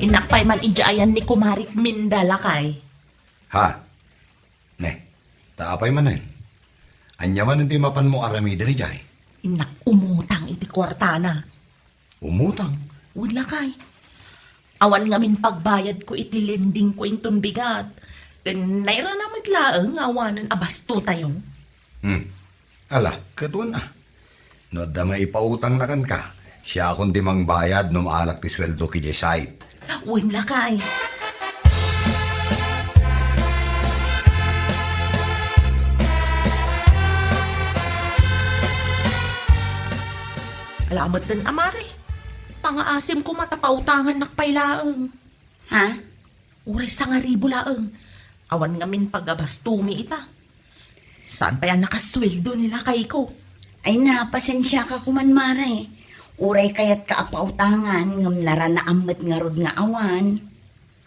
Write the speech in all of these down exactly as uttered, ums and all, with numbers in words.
Innak pay man idiay ayan ni Kumarik Minda, lakay. Ha? Ne, ta apay manen? Ania manen ti mapanmo aramiden idiay? Innak umutang iti kuartana. Umutang? Wen, lakay. Awan ngamin pagbayadko iti lendingko inton bigat. Ken nairana met laeng nga awanen a bastotayo. Hmm. Ala, ket wen a. No adda maipautangna kenka, siakon ti mangbayad no maalak ti sueldo idiay site. Wen, lakay. Ala metten a, mare. Pangaasim koma ta pautangannak pay laeng. Ha? Uray sangaribu laeng. Awan ngamin pagabastomi ita. Saan pay a nakasueldo ni lakayko? Ay na, pasensiaka koman, mare. Uray kayatka a pautangan, ngem naranaam met ngarud nga awan.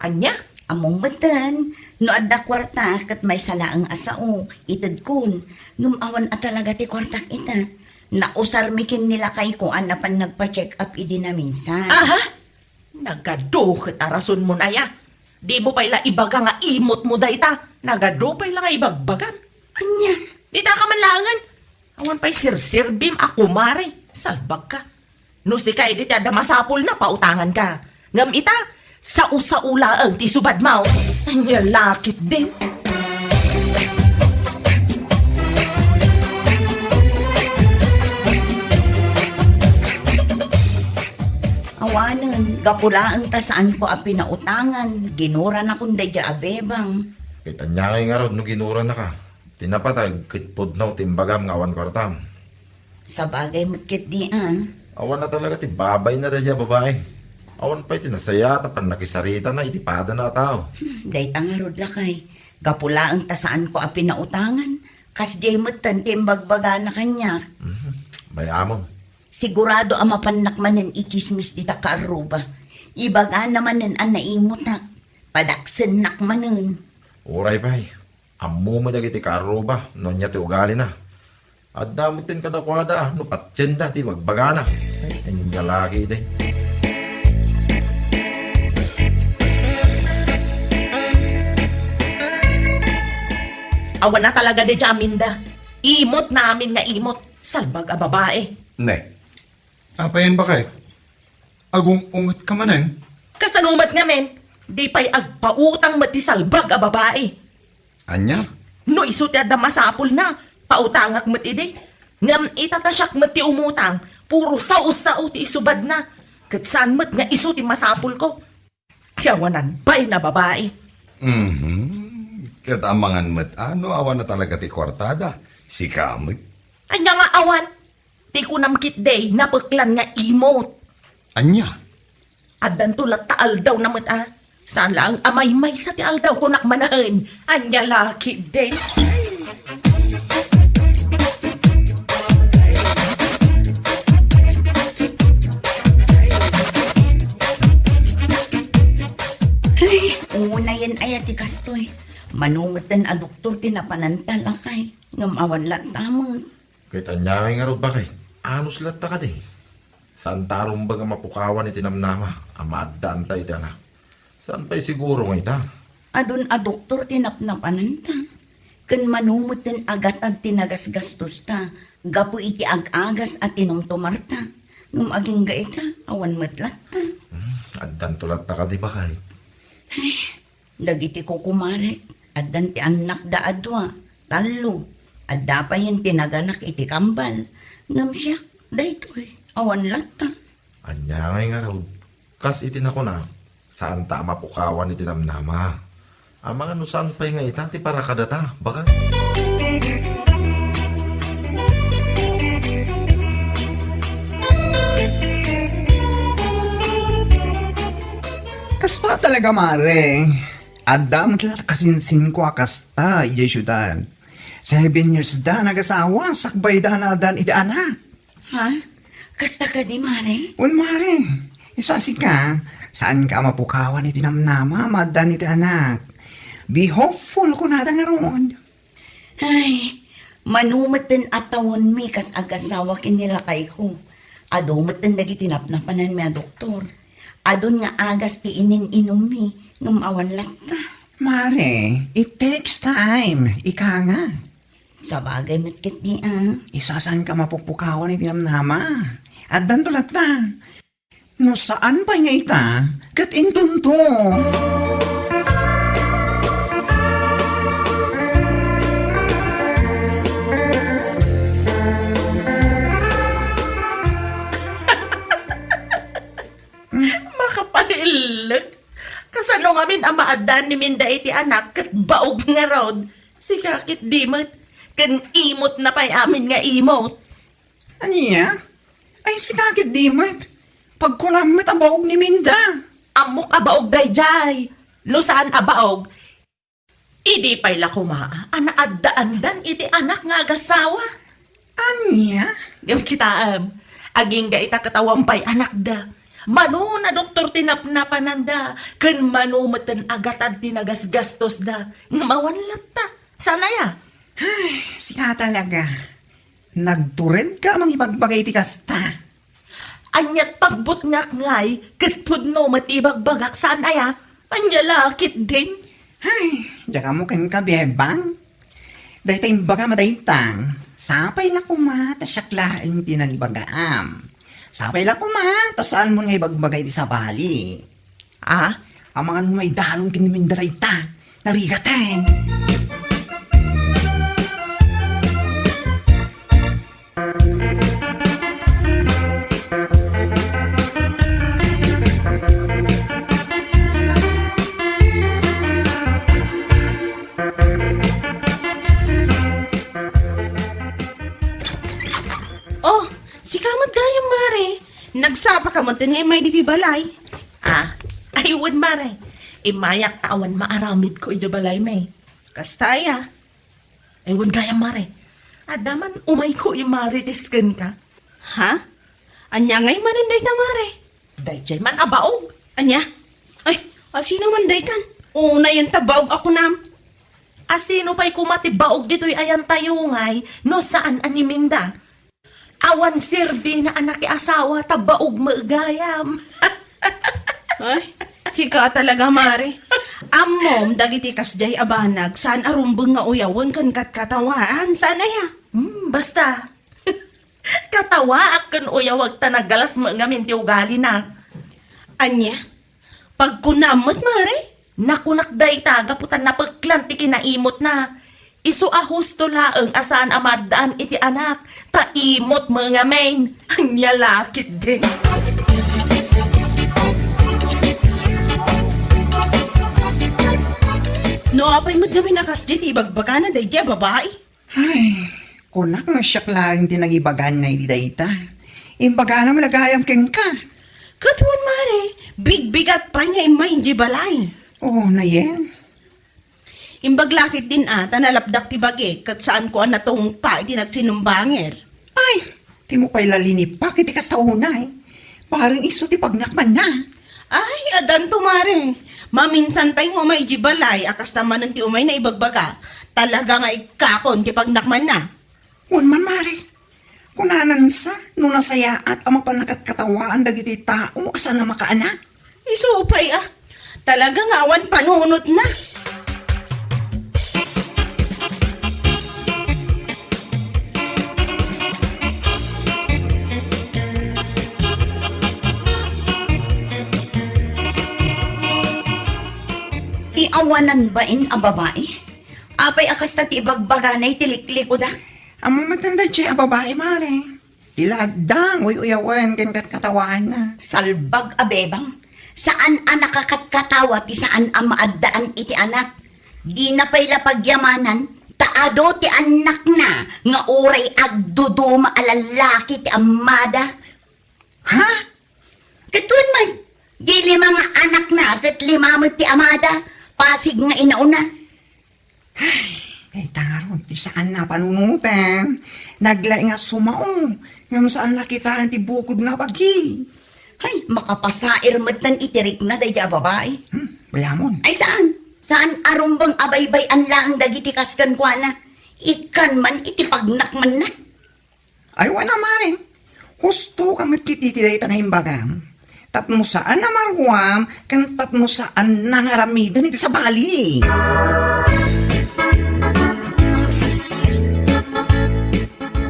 Ania? Ammom metten, no adda kuarta, ket maysa laeng a sao, itedkon. Ngem awan a talaga ti kuartak ita. Nausarmi ken ni lakayko a napan nagpa-check up idi naminsan. Aha? Nagadu ket a rasonmon aya. Dimo pay la ibaga nga imotmo dayta. Nagadu pay la nga ibagbagam. Ania? Dita ka man laengen. Awan pay sirsirbim a kumare. Salbagka. No sika idi ti adda masapulna, pautanganka. Ngem ita, sao-sao laeng ti subadmo. Ania la ketdin? Awanen, gapu laeng ta saanko a pinautangan, ginuranakon daydiay a bebang. Ket ania ngay ngarud no ginuranaka? Ti napateg ket pudno ti imbagam nga awan kuartam. Sabagay met ketdi a. Awan a talaga ti babayna daydiay a babai. Awan pay ti nasayaat a pannakisaritana iti padana a tao. Hmm, dayta ngarud, lakay. Gapu laeng ta saanko a pinautangan. Kasdiay metten ti imbagbagana kaniak. Mhm. Bay-amon. Sigurado a mapannak manen itsismis dita kaarruba. Ibagana manen a naimotak. Padaksennak manen. Uray pay. Ammo met dagiti kaarruba no ania ti ugalina. Adda met ken kadakuada no patienda ti ibagbagana. Ay, ania la ketdin. Awan a talaga daydiay a Minda. Imotna amin nga imot. Salbag a babai. Ne. Apayen, baket? Agung-ungetka manen? Kasano met ngamin? Di pay agpautang met ti salbag a babai. Ania? No isu ti adda masapulna, pautangak met idi. Ngem ita ta siak met ti umutang, puro sao-sao ti isubadna. Ket saan met nga isu ti masapulko. Ti awanan bay na babai. Mhm. Ket amangan met a no awan a talaga ti kuartada, sika met. Ania nga awan? Ti kunam ketdi, napeklan nga imot. Ania? Addanto latta aldaw na met a. Saan laeng a maymaysa ti aldaw kunak manen. Ania la ketdi? Ay, unayen aya ti kastoy. Mano metten a doktor ti napananta, lakay. Ngem awan latta met. Ket ania ngay ngarud, baket? Anus latta kadi? Saanta a rumbeng a mapukawan iti namnama a maaddaanta iti anak. Saan pay siguro nga ita? Adun a doktor ti napnapananta. Ken mano metten a gatad ti nagasgastosta gapu iti ag-agas a tinumtumarta. Ngem agingga ita, awan met latta. Hmm, addanto latta kadi, baket? Ay, dagiti kukumarek, addan ti annakda a dua, tallo. Adda payen ti naganak iti kambal. Ngem siak, daytoy, awan latta. Ania ngay ngarud? Kas iti nakunak, saanta a mapukawan iti namnama. Amangan no saan pay nga ita ti para kadata, baket? Kasta talaga, mare. Adda met la kasinsinko a kasta idiay siudad. Seven years da nagasawa, sakbay da naaddaan iti anak. Ha? Kasta kadi, mare? Wen, mare. Isu a sika, saanka a mapukawan iti namnama a maaddaan iti anak. Be hopeful, kunada ngarud. Ay, mano metten a tawenmi kas agasawa ken ni lakayko. Adu metten dagiti napnapananmi a doktor. Adun nga agas ti inin-inummi, ngem awan latta. Mare, it takes time, ika nga. Sabagay met ketdi, a. Isu a saanka mapukpukawan iti namnama. Addanto latta. No saan pay nga ita, ket intonto. Makapailek. Kasano ngamin a maaddaan ni Minda iti anak ket baog ngarud? Sika ketdi met, ken imotna pay amin nga imot. Ania? Ay, sika ketdi met. Pagkunam met a baog ni Minda. Ammok a baog daydiay. No saan a baog, idi pay la koma a naaddaandan iti anak nga agasawa. Ania? Ngem kitaem, agingga ita ket awan pay anakda. Mano nadoktor ti napnapananda, ken mano metten agatad ti nagasgastosda. Ngem awan latta. Saan aya? Ay, sika talaga. Nagturedka a mangibagbaga iti kasta. Ania't pagbutngak ngay, ket pudno met ti ibagbagak, saan aya? Ania la ketdin? Ay, diak ammo kenka, Bebang. Dayta imbagam a dayta, sapay la koma ta siak laeng ti nangibagaam. Sapay la koma ta saanmon nga ibagbaga iti sabali. Ah? Amangan mo maidalon ken ni Minda dayta. Narigaten. Oh, sika met gayam, Mare. Nagsapaka met nga immay ditoy balay. Ah, ay, wen, Mare. Immayak ta awan maaramidko idiay balaymi. Kasta aya? Ay, wen gayam, Mare. Adda man umayko, Mare, tisken ka. Ha? Ania ngay manen dayta, Mare? Daydiay man a baog. Ania? Ay, asino man daytan? Unayen ta baog a kunam. Asino pay koma ti baog ditoy ayantayo ngay no saan a ni Minda? Awan serbina a nakiasawa ta baog met gayam. Ay, sika talaga, Mare. Ammom, dagiti kasdiay a banag, saan a rumbeng nga uyawen ken katkatawaan. Saan aya? Hmm, basta. Katawaak ken uyawek ta nagalas met ngamin ti ugalina. Ania? Pagkunam met, Mare? Nakunak dayta gapu ta napeklan ti kinaimotna. Isu a husto laeng a saan a maaddaan iti anak, ta imot met ngamin. Ania la ketdin? No apay met ngamin a kasdi ti ibagbagana daydiay a babai? Ay, kunak no siak laeng ti nangibagan nga idi dayta. Imbagana met la gayam kenka. Ket wen, Mare, bigbigat pay nga immay idiay balay. Oh, nayen. Imbag la ketdin a, ta nalapdak ti bagik, ket saanko a natungpa iti nagsinumbanger. Ay, dimo pay la linipak iti kasta unay. Bareng isu ti pagnakmanna. Ay, addanto, Mare. Maminsan pay nga umay idiay balay a kasta manen ti umayna ibagbaga. Talaga nga ikkakon ti pagnakmanna. Wen man, Mare. Kunanansa no nasayaat a mapan a katkatawaan dagiti tao a saan a makaanak. Isu pay a. Talaga nga awan panunotna. Ti awanan bain a babai? Apay a kasta ti ibagbagana iti liklikudak? Ammom met daydiay a babai, Mare. Ti la adda nga uy-uyawen ken katkatawaanna. Salbag a bebang. Saan a nakakatkatawa ti saan a maaddaan iti anak. Dina pay la pagyamanan, ta adu ti annakna nga uray agduduma a lallaki ti ammada. Ha? Ket wen man, di lima nga anakna ket lima met ti amada, Pasig nga inauna. Ay, dayta ngarud ti saan a panunoten. Naglaing a sumao, ngem saan a kitaen ti bukod nga bagi. Ay, makapasair met laeng iti rikna daydiay a babai. Hmm, bayamon. Ay, saan? Saan a rumbeng a baybay-an laeng dagiti kas kenkuana? Ikkan man iti pagnakmanna. Ay, wen a, Mare. Husto ka met ketdi iti dayta nga imbagam. Tapno saan a maruam, ken tapno saan a nga aramiden iti sabali.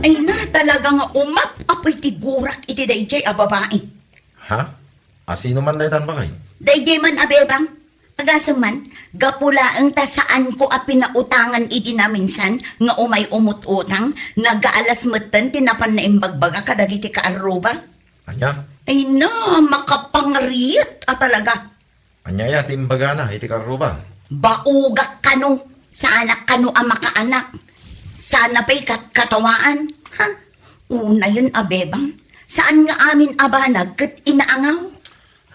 Ay na, talaga nga umap-apoy ti gurak iti daydiay a babai. Ha? A sino man daytan, baket? Daydiay man a bebang. Agasem man, gapu laeng ta saanko a pinautangan idi naminsan nga umay umut-utang, nagaalas metten ti napan naimbagbaga kadagiti kaarruba. Ania? Ay na, makapangariet a talaga. Ania ya ti imbagana iti kaarruba? Baugak kano, saanak kano a makaanak. Sana pay katkatawaan. Ha? Unayen a bebang. Saan nga amin a banag ket inaangaw?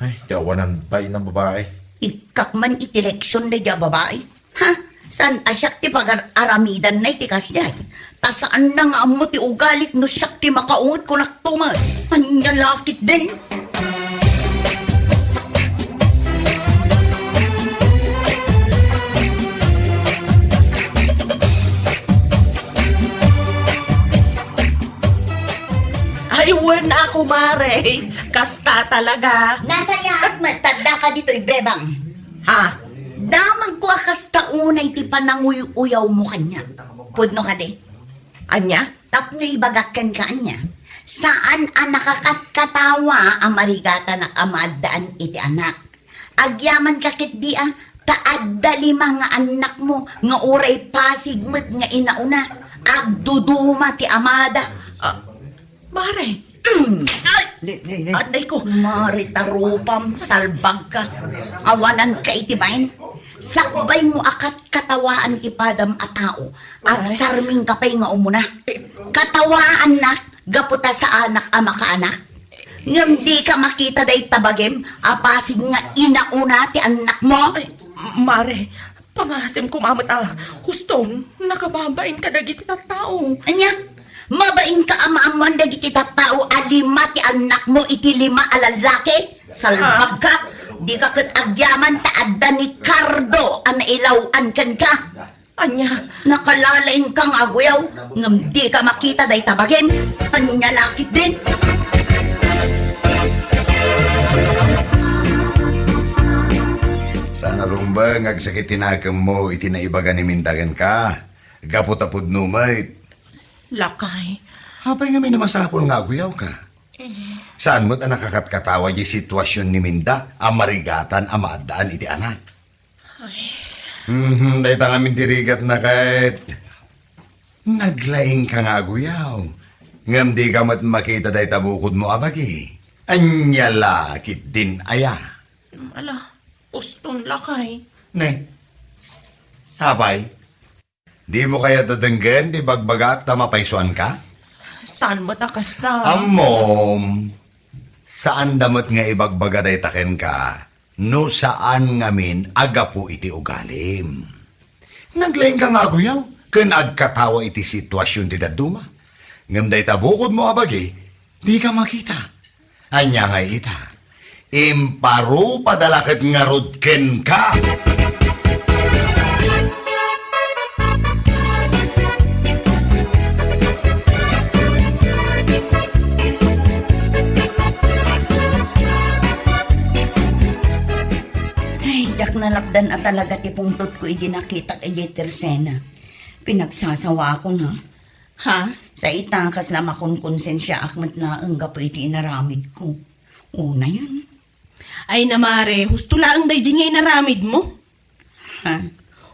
Ay, ti awanan bain a babai. Ikkak man iti leksion daydi a babai. Ha? Saan a siak ti pagar-aramidanna iti kasdiay? Ta saanna nga ammo ti ugalik no siak ti makaunget kunakto met. Ania la ketdin? Ay, wen a, kumare. Kasta talaga. Nasayaat met ta addaka ditoy, bebang. Ha? Damagko a kasta unay ti pananguy-uyawmo kaniak. Pudno kadi? Ania? Tapno ibagak kenka ania, saan a nakakatkatawa a marigatanak a maaddaan iti anak. Agyamanka ketdi a, ta adda lima nga annakmo nga uray pasig met nga inauna. Agduduma ti amada. Ah, mare. Mm. Ay! Ni, ni, ni. Aday ko. Mare, tarupam, salbagka. Awananka iti bain. Sakbaymo a katkatawaan ti padam a tao. Agsarmingka pay nga umuna. Katawaannak gapu ta saanak a makaanak. Ngem dika makita dayta bagim a pasig nga inauna ti annakmo? Ay, mare, pangasim koma met a huston, nakababain kadagiti tattao. Ania? Mabainka a maammoan dagiti tattao a lima ti annakmo iti lima a lallaki? Salbagka! Dika ket agyaman ta adda ni Cardo a nailaw-an kenka. Ania? Nakalalaingka nga aguyaw, ngem dika makita dayta bagim. Ania la ketdin? Saan a rumbeng nga agsakit ti nakemmo iti naibaga ni Minda kenka. Gapu ta pudno met. Lakay. Apay ngamin a masapul nga aguyawka? Eh. Saan met a nakakatkatawa di situasion ni Minda a marigatan a maaddaan iti anak? Ay. Mhm, dayta ngamin ti rigatna ket naglaingka nga aguyaw. Ngem dika met makita dayta bukodmo a bagi. Ania la ketdin aya? Ala, uston lakay. Ne. Apay? Dimo kayat a denggen ti bagbagak ta mapaysuanka? Saan met a kasta? Ammom, saanda met nga ibagbaga dayta kenka no saan ngamin a gapu iti ugalim. Naglaingka nga aguyaw ken agkatawa iti situasion ti dadduma. Ngem dayta bukodmo a bagi, dika makita. Ania ngay ita? Imparupada la ket ngarud kenka. Ay, diak nalapdan a talaga ti pungtotko idi nakitak idiay Tersena. Pinagsasawaakon, ha? Ha? Sa ita, kasla makonkonsensiaak met laeng gapu iti inaramidko. Unayen. Ay na, mare, husto laeng daydi nga inaramidmo. Ha?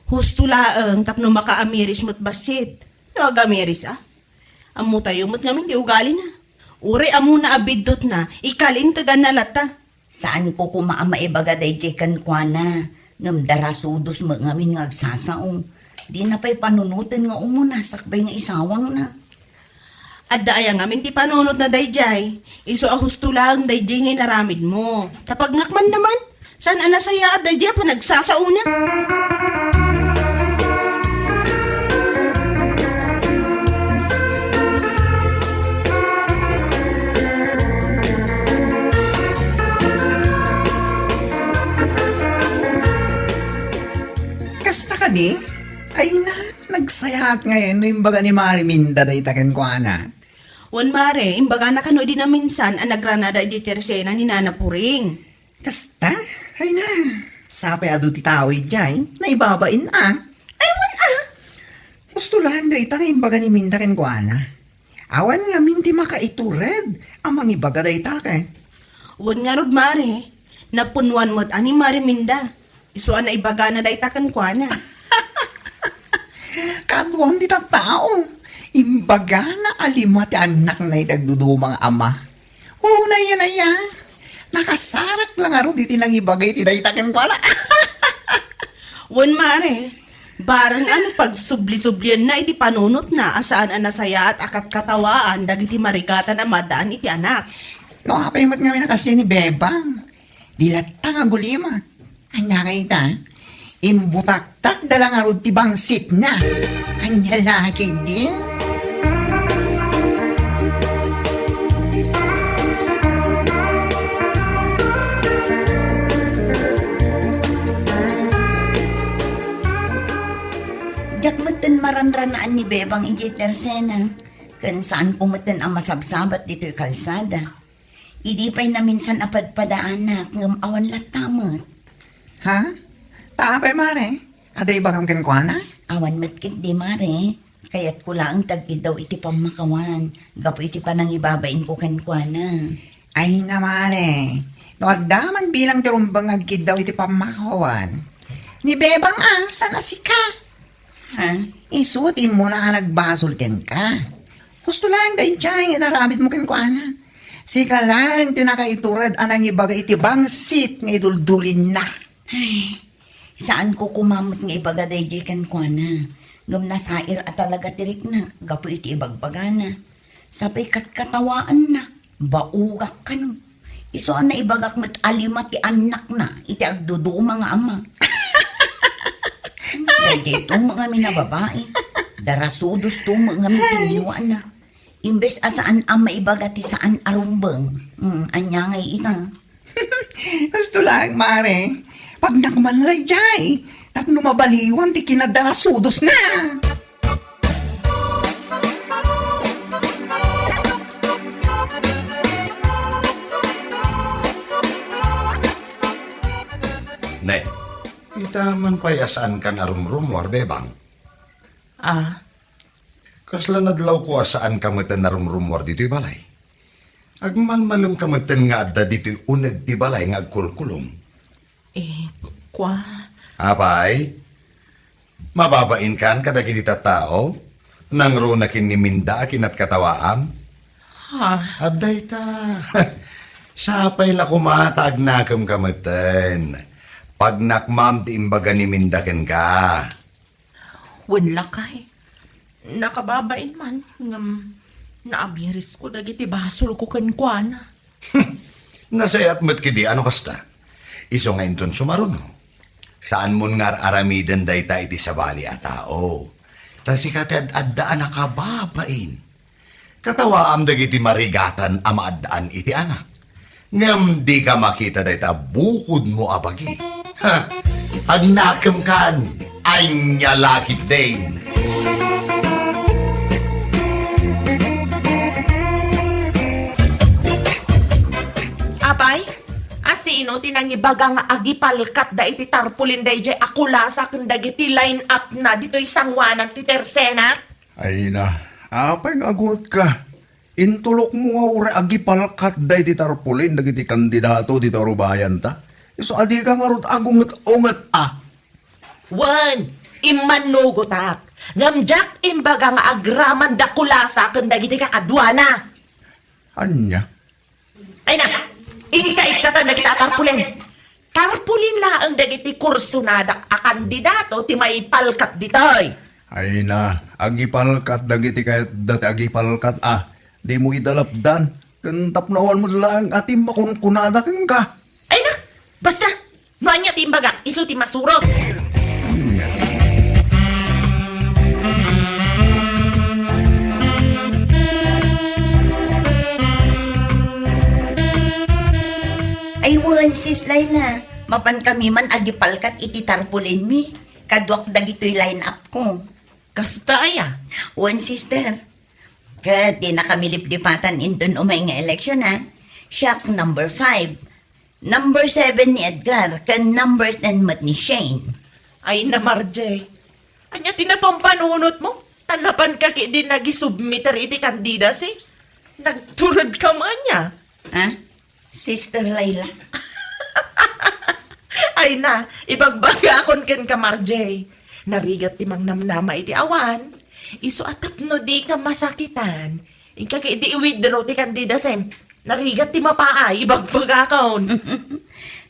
Husto laeng tapno makaamiris met bassit. No agamiris a? Ammotayo met ngamin ti ugalina. Uray ammona a biddutna, ikalinteganna latta. Saanko koma a maibaga daydiay kenkuana, ngem darasudos met ngamin nga agsasao. Dina pay panunoten nga umuna sakbay nga isawangna. Adda aya ngamin ti panunotna daydiay? Isu a husto laeng daydiay nga inaramidmo. Tapagnak man naman, saan a nasayaat daydiay a panagsasaona? Kasta kadi? Ay na, nagsayaat ngay no imbaga ni Mare Minda dayta kenkuana. Wen, mare, imbagana kano idi naminsan a nagranada idi tersena ni Nana Puring. Kasta? Ay na, sapay adu ti tao idiay, naibabain a. Ay, wen a! Husto laeng dayta nga imbaga ni Minda kenkuana. Awan ngamin ti makaitured a mangibaga dayta ket. Wen ngarud, mare, napunnuan met a ni Mare Minda. Isu a naibagana dayta kenkuana. Kaduan ti tattao, imbagana a lima ti annakna iti agduduma nga ama. Unay a, nakasarak la ngarud iti nangibaga iti dayta kenkuana. Wen, mare, bareng a no pagsubli-sublienna iti panunotna a saan a nasayaat a katkatawaan dagiti marigatan a maaddaan iti anak. No apay met ngamin a kasdiay ni Bebang, di latta nga agulimek. Ania nga ita? Imbutaktakda la ngarud ti bangsitna. Ania la ketdi? Diak metten maranranaan ni Bebang idiay tersena, ken saanko metten a masabsabat ditoy kalsada. Idi pay naminsan a padpadaanak ngem awan latta met. Ha? Ta apay, mare? Adda ibagam kenkuana? Awan met ketdi, mare. Kayatko laeng ti agkiddaw iti pammakawan gapu iti panangibabainko kenkuana. Ay na, mare. No adda man bilang ti rumbeng nga agkiddaw iti pammakawan, ni Bebang a, saan a sika. Ha? Isu ti immuna a nagbasol kenka. Husto laeng daydiay nga inaramidmo kenkuana. Sika laeng ti nakaitured a nangibaga iti bangsit nga iduldulinna. Ay, saanko koma met nga ibaga daydiay kenkuana. Ngem nasair a talaga ti riknak gapu iti ibagbagana. Sapay katkatawaanna, baogak kano. Isu a naibagak met a lima ti annakna iti agduduma nga ama. Daydiay to met ngamin a babai. Darasudos to met ngamin ti ngiwatna. Imbes a saan a maibaga ti saan a rumbeng. Mm, ania ngay ita? Husto laeng, mare. Pagnak man daydiay, tapno mabaliwan ti kinadarasudosna. Ne, ita man pay a saankan a rumrumuar, Bebang? Ah? Kasla nadlawko a saanka metten a rumrumuar ditoy balay. Agmalmalemka metten nga adda ditoy uneg ti balay nga agkulkulong. Eh, kua? Apay? Mababainkan kadagiti tattao? Nangruna ken ni Minda a kinatkatawaam? Ha? Adda ita. Sapay la koma ta agnakemka metten. Pagnakmam ti imbaga ni Minda kenka. Wen lakay, nakababain man, ngem naabirisko dagiti basolko kenkuana. Nasayaat met ketdi a no kasta. Isu nga inton sumaruno, saanmon nga ar-aramiden dayta iti sabali a tao. Ta sika ti ad-adda a nakababain. Katawaam dagiti marigatan a maaddaan iti anak. Ngem dika makita dayta bukodmo a bagi. Ha! Agnakemkan, ania la ketdin. Apay, asino ti nangibaga nga agipalkatda iti tarpulin daydiay a kulasa ken dagiti line-up-na ditoy sanguanan ti tersena? Ay na, apay nga agungetka? Intulokmo nga uray agipalkatda iti tarpulin dagiti kandidato ditoy rubayanta. Isu a dika ngarud agunget-unget a. Wen, immannugotak. Ngem diak imbaga nga agramanda kulasa ken dagiti kakaduana. Ania? Ay na, inka ikkatan dagita a tarpulin. Tarpulin laeng dagiti kursonadak a kandidato ti maipalkat ditoy. Ay na, agipalkat dagiti kayatda ti agipalkat a. Dimo ida lapdan. Ken tapno awan met laeng a timmakunkunada kenka. Ay na, basta, no ania ti imbagak, isu ti masurot. Ay wen, Sis Laila, mapan kami man agipalkat iti tarpulinmi. Kaduak dagitoy line-up ko. Kasta aya? Wen, sister. Ket di nakamilipdipatan inton umay nga eleksyon, a. Siak number five. Number seven ni Edgar, ken number ten met ni Shane. Ay na, Marjay. Ania ti napampanunotmo? Ta napanka ketdi nagisubmiter iti candidacy? Nagturedka man ania? Ha? Sister Laila? Ay na, ibagbagakon kenka, Marjay. Narigat ti mangnamnama iti awan. Isu a tapno dika masakitan, inka ketdi i-withdraw ti candidacym. Narigat ti mapaay, ibagbagakon.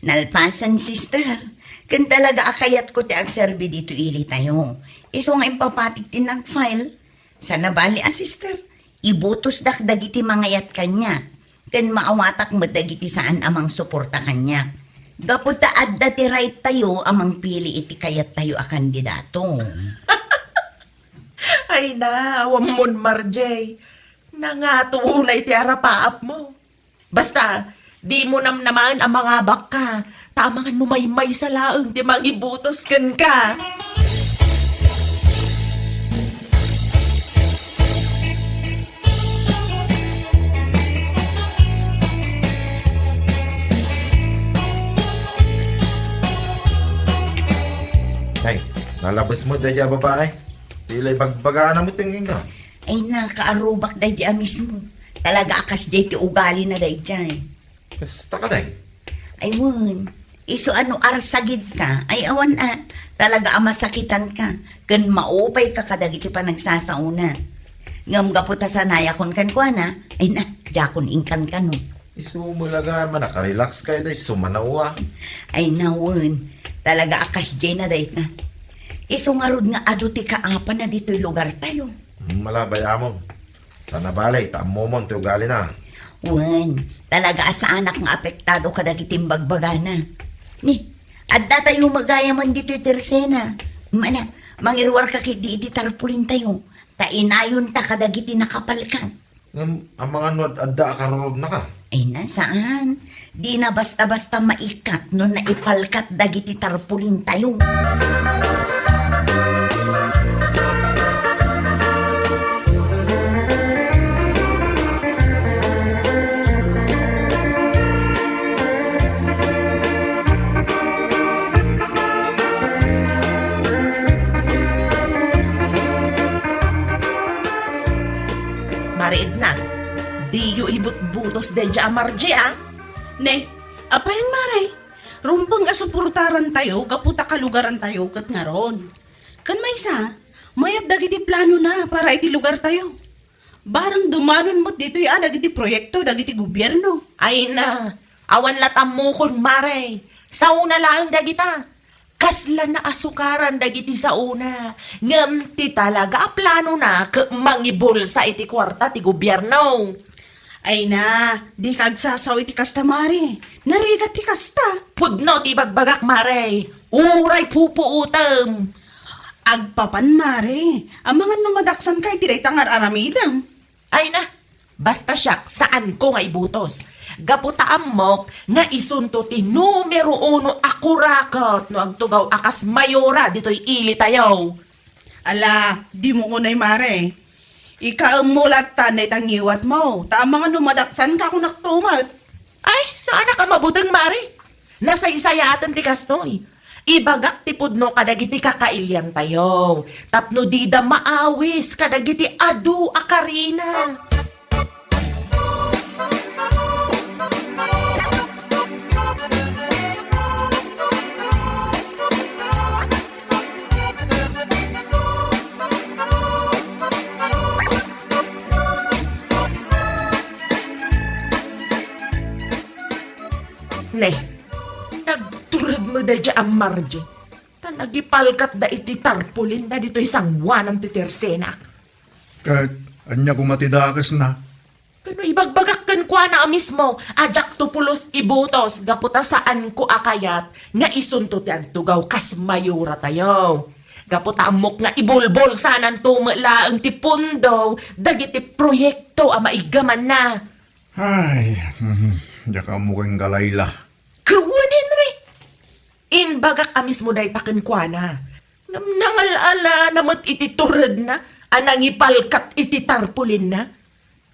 Nalpasen, sister. Ken talaga a kayatko ti agserbi ditoy ilitayo. Isu nga impapatik ti nag-file. Sana bali a, sister, ibutosdak dagiti mangayat kaniak, ken maawatak met dagiti saan a mangsuporta kaniak. Gapu ta adda ti right tayo a mangpili iti kayattayo a kandidato. Ay na, awammon, Marjay. Nangato unay ti arapaapmo. Basta, dimo namnamaen a mangabakka, ta amangan no maymaysa laeng ti mangibutos kenka. Ay, nalabes met daydiay a babai. Ti la ibagbagana met kenka. Ay, nakaarubak daydiay a mismo. Talaga a kasdiay ti ugalina daydiay. Kasta ka, day? Ay, wen. Isu a no arsagidka, ay awan a. Talaga a masakitanka. Ken maupayka kadagiti panagsasaona. Ngem gapu ta sanayakon kenkuana, ay na, diakon inkankano. Isu met laeng a nakarelax ka, day, sumanawa. Ay na, wen. Talaga a kasdiayna dayta. Isu ngarud nga adu ti kaapana ditoy lugartayo. Hmm, malabay, amo. Sana bali, ta ammomon ti ugalina. Wen, talaga a saanak nga apektado kadagiti imbagbagana. Ni, adda tayo magayaman ditoy tersena. Mana, mangiruarka ketdi iti tarpulin tayo. Ta inayonta kadagiti nakapalkat. Ngem, amangan no ad-, adda a karurudnaka? Ay na, saan? Dina basta-basta maikat no naipalkat dagiti tarpulin tayo. Mare Edna, diyo ibutbutos daydiay a Marjay, a? Ne, apay, Mare? Rumbeng a suportaran tayo gapu ta kalugaran tayo ket ngarud. Ken maysa, mayat dagiti planona para iti lugar tayo. Bareng dumanon met ditoy a dagiti proyekto dagiti gobierno. Ay na, awan la tammokon, Mare. Saona laeng dagita. Kasla naasukaran dagiti saona, ngem ti talaga a planona ket mangibulsa iti kuarta ti gobierno. Ay na, dika agsasao iti kasta, Mare. Narigat ti kasta. Pudno ti ibagbagak, Mare. Uray pupuotem. Agpapan, Mare. Amangan no madaksanka iti dayta nga ar-aramidem. Ay na, basta siak, saanko nga ibutos. Gapu ta ammok nga isunto ti numero uno a kuraket no agtugaw a kas mayora ditoy ili tayo. Ala, dimo unay, Mare. Ikaemmo latta dayta ngiwatmo, ta amangan no madaksanka kunakto met. Ay, saanak a mabuteng, Mare. Nasaysayaaten ti kastoy. Ibagak ti pudno kadagiti kakailiantayo, tapno dida maawis kadagiti adu a karina. Ne, nagtured met daydiay a Marjay, ta nagipalkatda iti tarpulinda ditoy sangoanan ti tersenak. Ket ania koma ti dakesna? Ket no ibagbagak kenkuana a mismo a diakto pulos ibutos gapu ta saanko a kayat nga isunto ti agtugaw kas mayoratayo. Gapu ta ammok nga ibulbulsananto met laeng ti pondo dagiti proyekto a maigamanna. Ay, mhm, diak ammo ken Galayla. Ket wen, Henry, imbagak a mismo dayta kenkuana. Ngem nangal-alana met iti turedna a nangipalkat iti tarpulinna.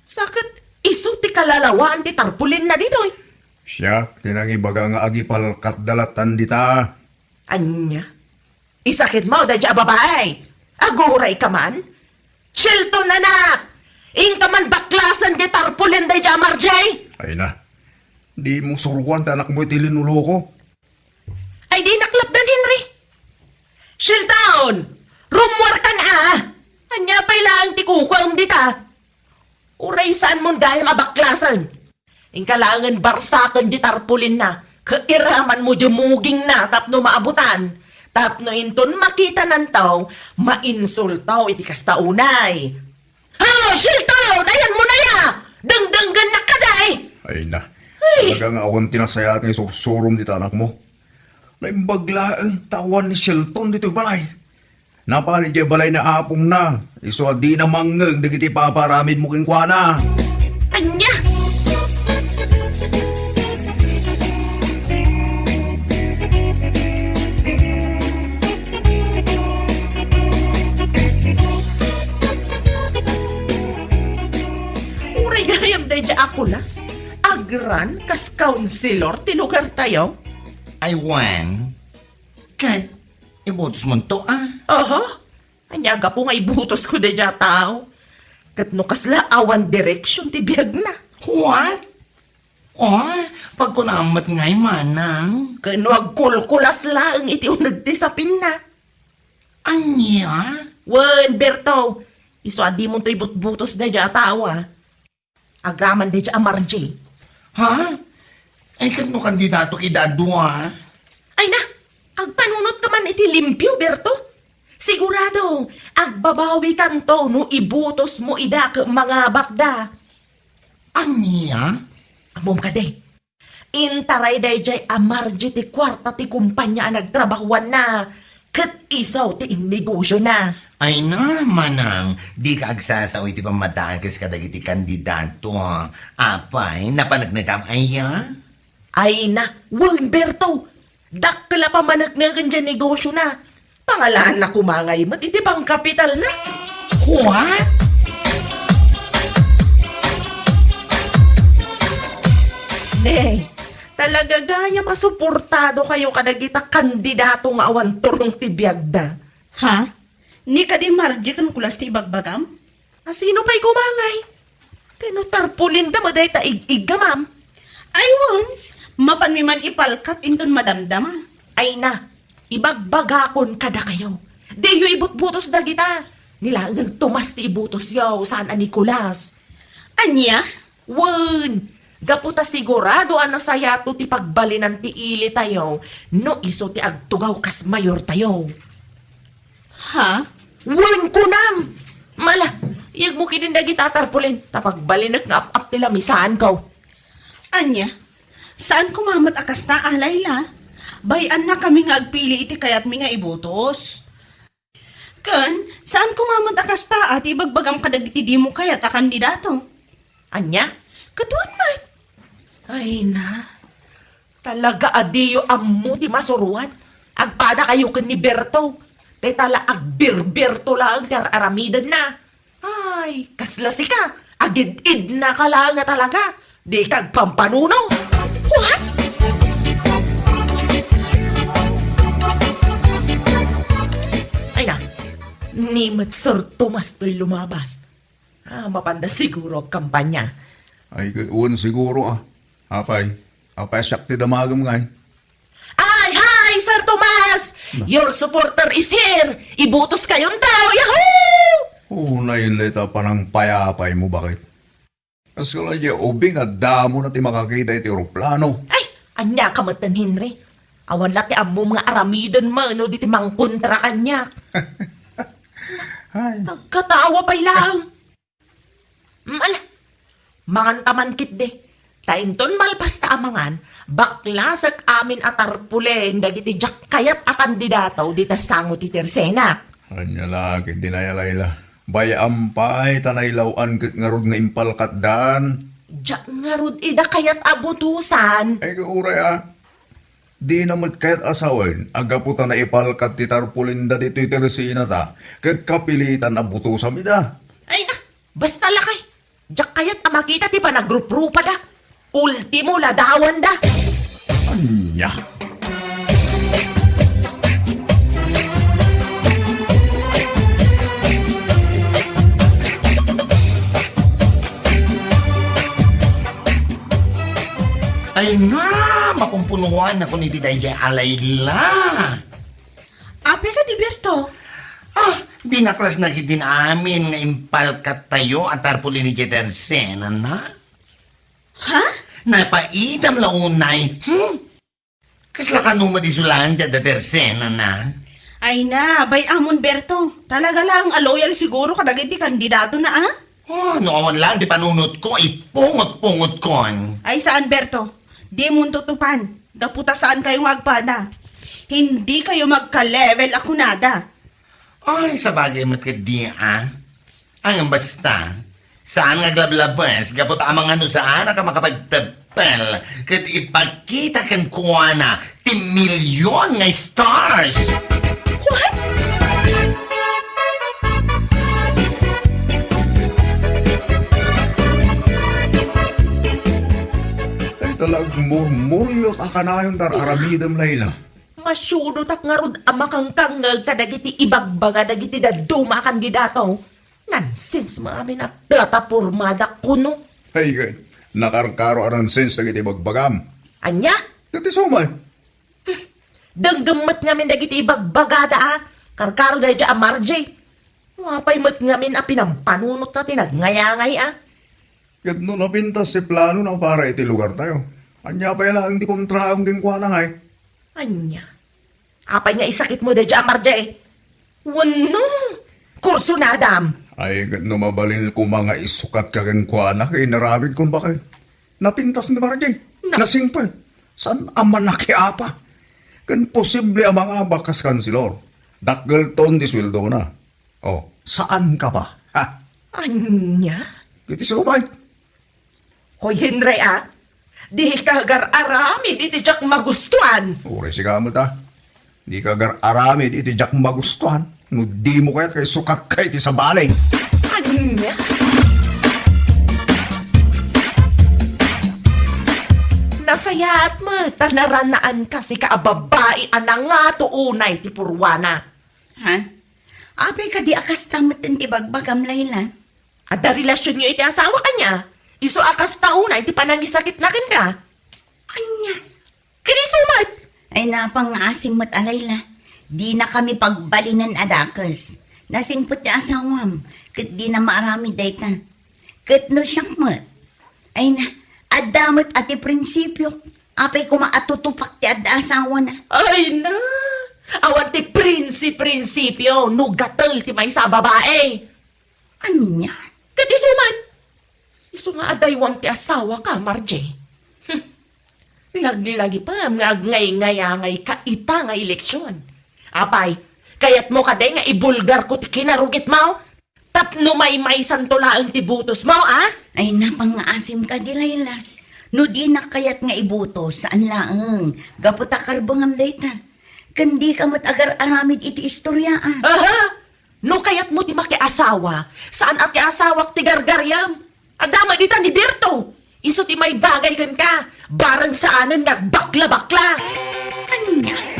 Sa ket isu ti kalalawaan ti tarpulinna ditoy. Siak ti nangibaga nga agipalkatda lattan dita. Ania? Isakitmo daydiay a babai? Agurayka man? Shelton, anak! Inka man baklasen ti tarpulin daydiay a Marjay! Ay na, dimo suroan ti anakmo iti linuloko. Ay, dinak lapdan, Henry. Shelton! Rummuarkan a! Ania pay laeng ti kukuam dita? Uray saanmon gayam a baklasen. Inka laengen barsaken di tarpulinna, ket iramanmo di mugingna tapno maabutan, tapno inton makitananto, mainsulto iti kasta unay. Ha, Shelton! Ayanmo na ya! Dengdenggennak kadi! Ay na. Ay! Talaga nga awan ti nasayaat nga isursurom dita anakmo. Naimbag laeng ta awan ni Shelton ditoy balay. Napan idiay balay ni apongna, isu a dina mangngeg dagiti ipapaaramidmo kenkuana. Ania? Uray gayam daydiay a kulas, agran kas kaunsilor ti lugartayo. Ay, wen. Ket ibutosmonto a? Aha. Ania gapu nga ibutosko daydiay a tao? Ket no kasla awan direksion ti biagna. What? Oh, pagkunam met ngay, manang. Ket no agkulkulas laeng iti uneg ti sapinna. Ania? Wen, Berto, isu a dimonto ibutbutos daydiay a tao a. Agraman daydiay a Marjay. Ha? Ay, ket no kandidato ida a dua? Ay na, agpanunot ka man iti limpio, Berto. Sigurado, agbabawikanto no ibutosmo ida ket mangabakda. Ania? Ammom kadi, intaray daydiay a Marjay ti kuarta ti kumpania a nagtrabahoanna, ket isu ti innegosiona. Ay na, manang, dika agsasao iti pammadakes kadagiti kandidato. Apay, napaneknekam aya? Ay na, wen, Berto, dakkel a pamanekneken diay negosiona. Pangalaanna koma ngay met iti pangkapitalna. What? Ne, talaga gayam a suportadokayo kadagita kandidato nga awan turong ti biagda. Ha? Ni kadi Marjay ken kulas ti ibagbagam? A sino pay koma ngay? Ket no tarpulinda met dayta ig-iggamam? Ay wen, mapanmi man ipalkat inton madamdama. Ay na, ibagbagakon kadakayo. Diyo ibutbutos dagita. Ni laengen Tomas ti ibutosyo, saan a Nicolas. Ania? Wen, gapu ta sigurado a nasayaatto ti pagbalinan ti ilitayo no isu ti agtugaw kas mayortayo. Ha? Wen, kunam! Mala, iyegmo ketdin dagita a tarpulin, ta pagbalinek nga ap-ap ti lamisaanko. Ania? Saan koma met a kasta a, Laila? Bay-annakami nga agpili iti kayatmi nga ibutos. Ken, saan koma met a kasta a ti ibagbagam kadagiti dimo kayat a kandidato? Ania? Ket wen met. Ay na, talaga a diyo ammo ti masuroan. Agpadakayo ken ni Berto. Dayta la agberberto laeng ti ar-aramidenna. Ay, kasla sika, agid-idnaka laeng a talaga. Dika agpampanuno. What? Ay na, ni met Sir Tomas toy lumabas. Ah, mapanda siguro agkampanya. Ay, wen siguro, a. Apay, apay, siak ti damagem ngay. Ay, hi, Sir Tomas! Na. Your supporter is here! Ibutos kayonto! Yahoo! Unay la ita panangpayapaymo, baket. Kas kala diay ubing a damo na ti makakita iti eroplano. Ay, ania ka met, Henry? Awan la ti ammom nga aramiden mano diti mangkontra kaniak. Ay. Nagkatawa pay laeng. Mm, ala, manganta man ketdi. Ta inton malpasta a mangan, baklasek amin a tarpulin dagiti diak kayat a kandidato dita sango ti tersenak. Ania la ketdi, Laila? Bay-am pay ta nailaw-an ket ngarud nga impalkatdan. Diak ngarud ida kayat a butosan. Ay, uray a. Dina met kayat a sawen a gapu ta naipalkat ti tarpulinda ditoy tersenata, ket kapilitan a butosam ida. Ay na, basta lakay. Diak kayat a makita ti panagruprupada. Ultimo, ladawanda. Ania? Ay nga, mapumpunuan ako ni Didayday a Layla. Apay kadi, Berto? Ah, dinaklas na ket din amin nga impalkattayo a tarpulin idiay tersenana. Ha? Napaidam la unay. Hmm? Kasla kano met isu laeng ti adda tersenana? Ay na, bay-amon, Berto. Talaga laeng a loyal siguro kadagiti kandidatona, a? Oh, no awan laeng ti panunotko, ipungot-pungotkon. Ay, saan, Berto. Dimon tutupan. Gapu ta saankayo nga agpada. Hindi kayo magka-level a kunada. Ay, sabagay met ketdi, a. Ay, basta, saan nga aglablabes gapu ta amangan no saanak a makapagteppel ket ipakita kenkuana ti milyon nga stars. What? Ay, talagang murmuryot a kanayon ti ar-aramidem, Layla. Masiudotak ngarud a makangkangngeg kadagiti ibagbaga dagiti dadduma a kandidato. Nonsense met amin a platapormada kuno. Ay, ket nakarkaro a nonsense dagiti ibagbagam. Ania? Ket isu met. Denggem met ngamin dagiti ibagbagada a karkaro daydiay a Margie. Apay met ngamin a pinampanunotna ti nagngayaangay a? Ket no napintas ti planona para iti lugartayo, ania pay laeng ti kontraem kenkuana ngay? Ania? Apay nga isakitmo daydiay a Margie? Wenno, kursunadam? Ay, ket no mabalin koma nga isukatka kenkuana, ket inaramidkon baket. Napintas ni Margie. Na- Nasingpet. Saan a manakiapa? Ken posible a mangabak kas kanselor. Dakkelton ti sueldona. Oh, saan ka ba? Ha? Ania? Ket isu met. Hoy, Henry, a, dika agar-aramid iti diak magustuan. Uray sika met, a. Dika agar-aramid iti diak magustuan. No dimo kayat nga isukatka iti sabali. Ania? Nasayaat met ta naranaanka sika a babai a nangato unay ti purwana. Ha? Apay kadi a kasta met ti ibagbagam, Layla? Adda relasionyo iti asawa kaniak? Isu a kasta unay ti panangisakitna kenka? Ania? Ken isu met? Ay, napangngasim met a, Layla. Dinakami pagbalinen a dakes. Nasingpet ti asawam, ket dina maaramid dayta. Ket no siak met, ay na, adda met a ti prinsipio. Apay koma a tutupak ti adda asawana? Ay na, awan ti prinsi-prinsipio no gatel ti maysa a babai. Ania? Ket isu met? Isu nga adaywam ti asawaka, Margie. Hmm. Laglagipem nga agngayngayangayka ita nga eleksion. Apay, kayatmo kadi nga ibulgarko ti kinarugitmo? Tapno maymaysanto laeng ti butosmo, a? Ay, napangngaasim kadi, Layla. No dinak kayat nga ibutos, saan laeng. Gapu ta karbengam dayta. Ken dika met agar-aramid iti istoriaan. Aha! No kayatmo ti makiasawa, saan a ti asawak ti gargariam. Adda met dita ni Berto. Isu ti maibagay kenka. Bareng saanen nga agbakla-bakla. Ania?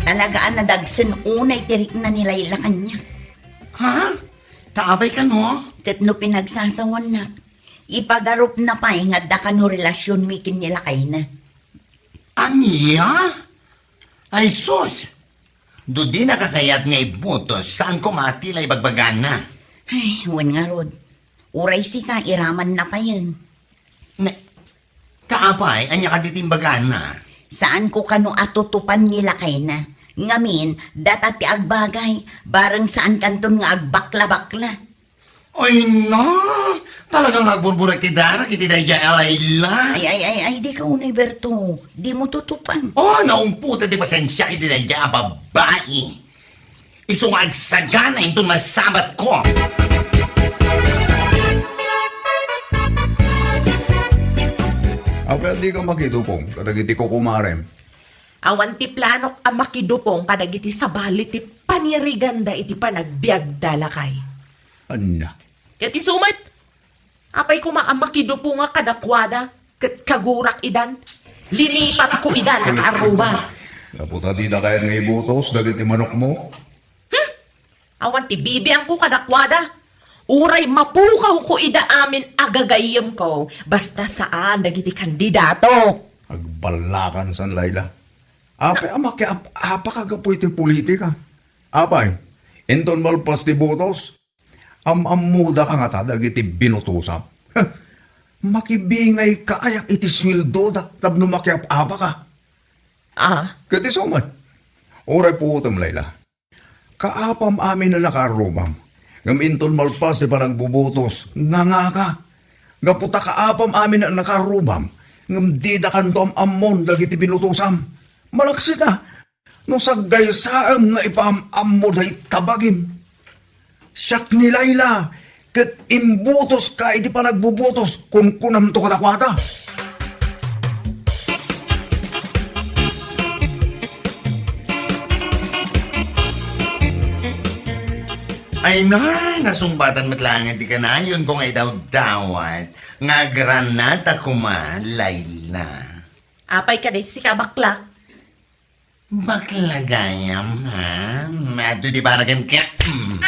Talaga a nadagsen unay ti rikna ni Layla kaniak. Ha? Ta apay kano? Ket no pinagsasawannak, ipagarupna pay nga adda kano relasionmi ken ni lakayna. Ania? Ay sus! No dinaka kayat nga ibutos, saan koma a ti la ibagbagana? Ay, wen ngarud. Uray sika, iramanna payen. Ne, ta apay, ania kadi ti imbagana? Saanko kano a tutupan ni lakayna. Ngamin, data ti agbagay, bareng saankanton nga agbakla-bakla. Ay na! Talaga nga agburburek ti darak iti daydiay a Layla. Ay, ay, ay, ay, dika unay, Berto. Dimo tutupan. Oh, naumputan ti pasensiak iti daydiay a babai. Isu nga agsagana inton masabatko. Apay a dika makidupong kadagiti kukumarem? Awan ti planok a makidupong kadagiti sabali ti paniriganda iti panagbiagda, lakay. Ania? Ket isu met, apay koma a makiduponga kadakuada ket kagurak idan? Linipatko idan a kaarrubam. Gapu ta dida kayat nga ibutos dagiti manokmo? Hmm? Awan ti bibiangko kadakuada. Uray mapukawko ida amin a gagayyemko, basta saan dagiti kandidato. Agballakan san, Laila. Apay a makiap-apaka gapu iti politika? Apay, inton malpas ti butos, am-ammodaka ngata dagiti binutosam? Makibingayka aya iti sueldoda tapno makiap-apaka? Ah? Ket isu met, uray puotem, Laila. Kaapam amin a nakaarrubam. Ngem inton malpas ti panagbubutos, ngangaka. Gapu ta kaapam amin a nakaarrubam, ngem didakanto am-ammon dagiti binutosam. Malaksita, no saggaysaem nga ipaam-ammo dayta bagim. Siak ni Laila, ket imbutoska iti panagbubutos, kunkunamto kadakuada. Ay na, nasungbatan met laeng ti kanayonko nga idawdawat nga agranata koma, Laila. Apay kadi, sika bakla? Bakla gayam, ha? Adtoy ti para kenka. Mm.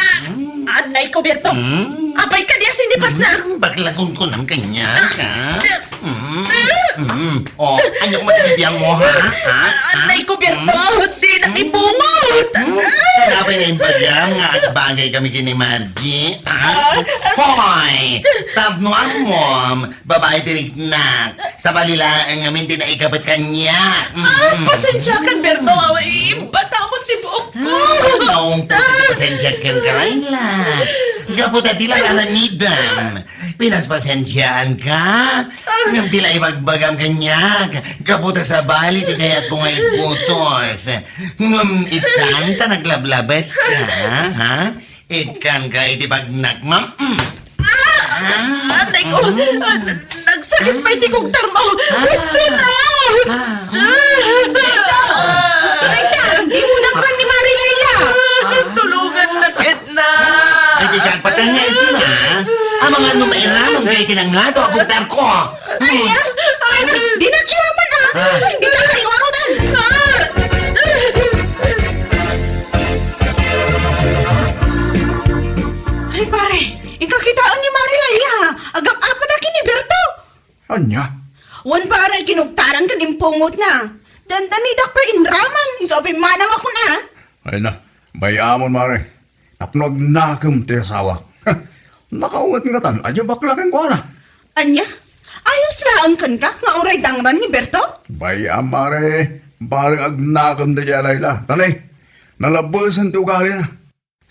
Ah, adnay ko, Berto. Mm. Apay kadi a sinipatnak? Mm, bakla kunkunam kaniak, ha? Mm. Mm. Oh, ania koma ti bibiangmo, ha? Ha? Ha? Adnay ko, Berto. Mm. Dinak ipungot. Mm. Apay nga imbagam nga agbagay kami ken ni Margie, ha? Ah. Hoy! Tapno ammom, babai ti riknak. Sabali laeng ngamin ti naikabet kaniak. Ah, mm, pasensiakan, Berto. Ay, imbata mo ti buokko. Ah, naungko ti pasensiakan, Laila. Gapu ta ti la aramidem. Pinaspasensiaanka. Ngem ti la ibagbagam kaniak. Gapu ta sabali ti kayatko nga ibutos. Ngem itan ta naglablabeska, ha? Ikkanka iti bagnak, ma'am. Mm. Ah! Atay ko! Ah, nagsakit pay ti kugtarmo! Hospital! Ah. Hospital ka! Di mo nakran ni Mari Laila! Ah, tulungan na, Edna! Ay, di ka agpatay nga, Edna. Amangan no mairamon kay kinanglato a kugtarko. Ay, ah, ay, na, di na kiraman, ah. Ah. Ay, di na kayo arudan. Ah. Ay, pare, inka kitaen ni Mari Laila, ah. Agap-apada ken ni Berto. Ania? Wen, pare, kinugtaran ken impungotna. Dandanidak pay inraman, isu a pimmanawakon, ah. Ay na, bay-amon, Mari. Tapno agnakem ti asawak. Nakaunget ngatan a diay bakla kenkuana. Ania? Ayos laeng kenka nga uray dangran ni Berto? Bay-am, Mari. Bareng agnakem daydiay a Laila. Tani, nalabesen ti ugalina.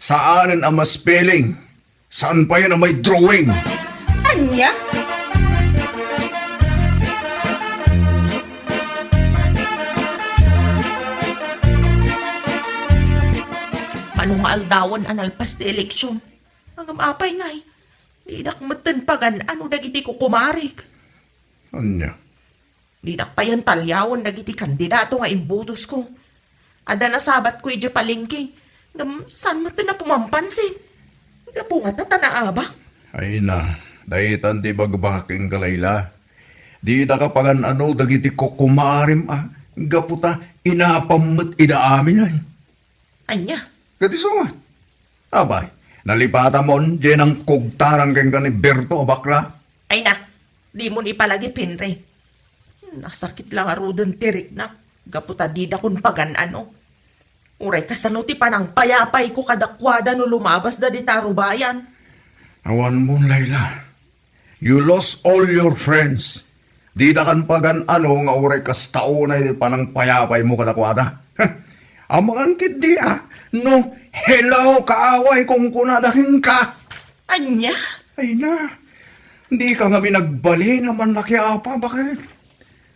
Saanen a ma-spelling. Saan payen a may drawing. Ania? Mano nga aldawen a nalpas ti eleksion? Ngem apay ngay, dinak metten pagan-ano dagiti kukumarik. Ania? Dinak payen taliawen dagiti kandidato nga imbutosko. Adda nasabatko idiay palengke, ngem saan metten a pumampansin. Gapu ngata ta naabak. Ay na, daytan ti ibagbakim kenka, Laila. Ditaka pagan-ano dagiti kukumarim a, gapu ta inapam met ida amin ay. Ania? Ket isu nga. Abay, nalipatamon diay nangkugtaran kenka ni Berto a bakla. Ay na, dimon ipalagip, Henry. Nasakit la ngaruden ti riknak gapu ta didakon pagan-ano. Uray kasano ti panangpayapayko kadakuada no lumabasda dita rubayan? Awanmon, Laila. You lost all your friends. Didakan pagan-ano nga uray kasta unay ti panangpayapaymo kadakuada. Amangan ketdi a, no, "Hello, kaaway," kunkunada kenka. Ania? Ay na, dika ngamin agbalin a mannakiapa, baket?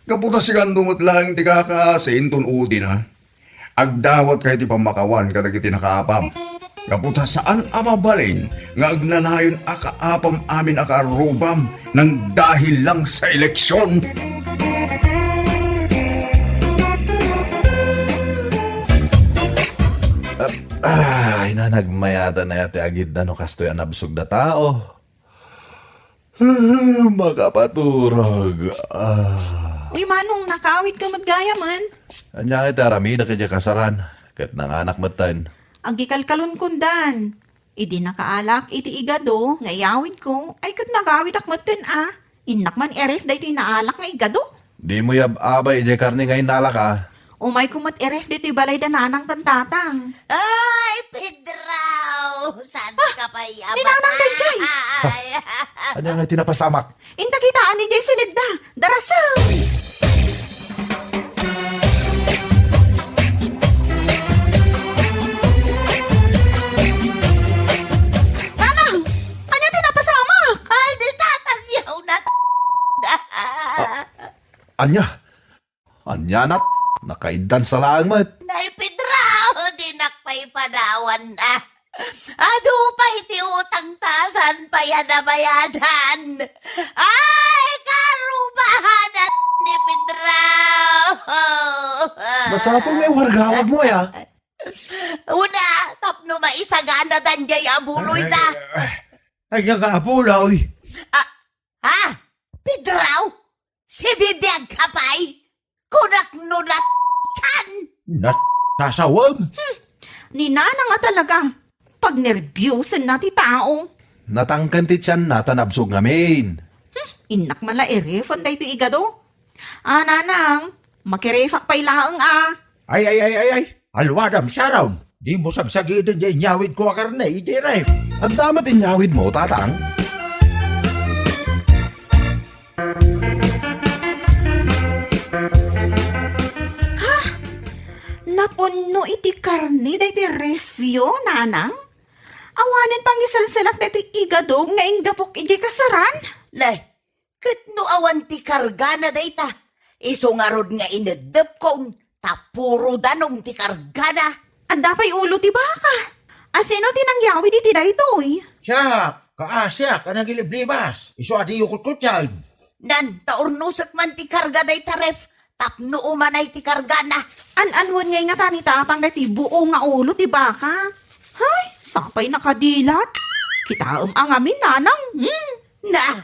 Gapu ta sikanto met laeng ti kakaasi inton udina. Agdawatka iti pammakawan kadagiti nakaapam. Gapu ta saan a mabalin nga agnanayon a kaapam amin a kaarrubam nang dahil lang sa eleksyon. Ina, nagmayatan aya ti agidda no kastoy a nabsogda tao. Makapaturog. Ah. Uy, Manong, nakaawidka met gayam. Ania nga iti aramidek idiay kasaran, ket nanganak metten. Agikalkalon kundan. Idi nakaalak iti igado nga iyawidko, ay ket nagawidak metten a. Innak man iref daytoy naalak nga igado. Dimo yab-abay idiay karne nga innalak a. Umayko met iref ditoy balay da nanang ken tatang. Ay, Pedro! Saan ka pay ni nanang daydiay? Ay. Ania nga iti napasamak? Inta kitaan idiay silidda. Darasem! Nanang! Ania ti napasamak? Ay, di tatang yaw na. Ah, ania? Ania nat? Nakaiddan sa laeng met. Nay, Pedro, dinak pay padawan na. Adu pay ti utang ta saan pay a nabayadan. Ay, karubahan ni Pedro. Masapul nga iwargawag mo, aya? Una, tapno maisagana dandiay a buloy ta. Ay, ay, ay, ay, aga a buloy. Ah, ha? Pedro? Sibibiag ka pay? Kunak no natan! Nat-, tasawem? Hmm, ni nanang a talaga. Pagnerbiusen na ti tao. Natangken ti tianna ta nabsog ngamin. Hmm, innak man la irefen daytoy igado. Ah, nanang, makirefak pay laeng a. Ay, ay, ay, ay, ay. Alwadam, Sharon. Dimo sagsagiden diay inyawidko a karne idiay ref. Adda met inyawidmo, tatang? Ha? Napunno iti karne daytoy refyo, nanang? Awanen pangiselselak daytoy igado nga inggapok idiay kasaran? Nay, ket no awan ti kargana dayta, isu ngarud nga ineddepkon, ta puro danum ti kargana. Adda pay ulo ti baka. A sino ti nangyawid iti daytoy? Siak, kaasiak a nangiliblibas, isu a diyo kutkutian. Nan, ta urnosek man ti karga dayta ref, tapno umanay ti kargana. An-anuen ngay ngata ni tatang daytoy buo nga ulo ti baka? Hay, sapay nakadilat. Kitaem a ngamin, nanang. Hmm. Na,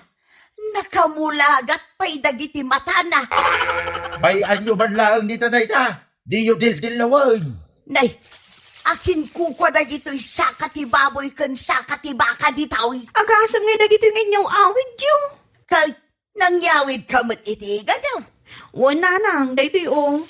nakamulagat pay dagiti matana. Bay-anyo man laeng dita dayta. Diyo dildillawen. Nay, akin kukua dagitoy saka ti baboy ken saka ti baka ditoy. Agasem ngay dagitoy nga inyaw-awidyo. Ket nangyawidka met iti igado? Wen, nanang, daytoy, o.